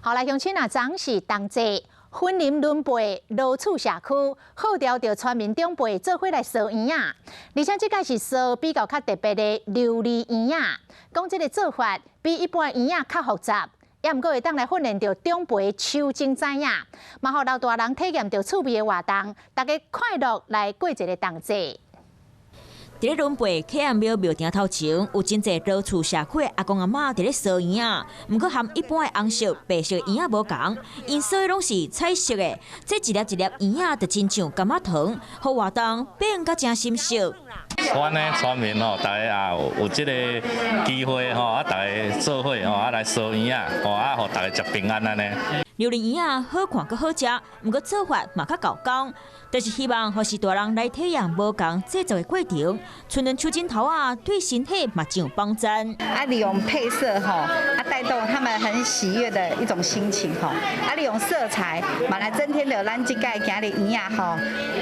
好來，鄉親啊，昨是冬節，雲林崙背羅厝社區號召著村民長輩做伙來燒圓仔，而且這擺是燒比較較特別的琉璃圓仔。講這个做法比一般圓仔較複雜，也毋過會當來訓練著長輩手指知影，嘛予老大人體驗著趣味的活動，大家快樂來過一个冬節。佇咧崙背客陽廟廟埕頭前，有真濟羅厝社區的阿公阿嬤佇咧燒圓仔。毋過和一般的紅色、白色圓仔無仝，𪜶燒的攏是彩色的。這一粒一粒圓仔就親像柑仔糖，予活動變甲誠深色。阮呢村民吼，大家也有這个機會吼，啊，大家做伙吼，啊來燒圓仔，吼啊，予大家食平安按呢。琉璃圓仔好看閣好食，毋過做法嘛較猴工，就是希望予序大人來體驗無仝製作的過程，賰兩手指頭仔，對身體嘛真有幫助。啊，利用配色吼，啊，帶動他們很喜悅的一種心情吼，啊，利用色彩嘛來增添著咱這擺今日圓仔吼，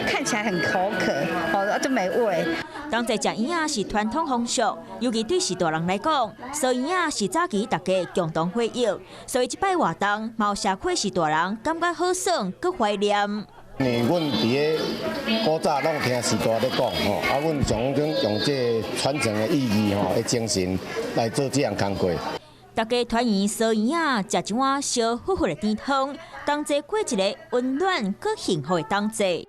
看起來很口渴，吼，啊，足美味。冬節食圓仔是傳統風俗，尤其對序大人來講，燒圓仔是早期大家共同回憶，所以這擺活動嘛有社區序大人感覺好耍，閣懷念。因為阮佇咧古早攏聽序大咧講吼，啊，阮想講用這个傳承的意義吼的精神來做這項工課。大家團圓燒圓仔，食一碗燒乎乎的甜湯，同齊過一个溫暖閣幸福的冬節。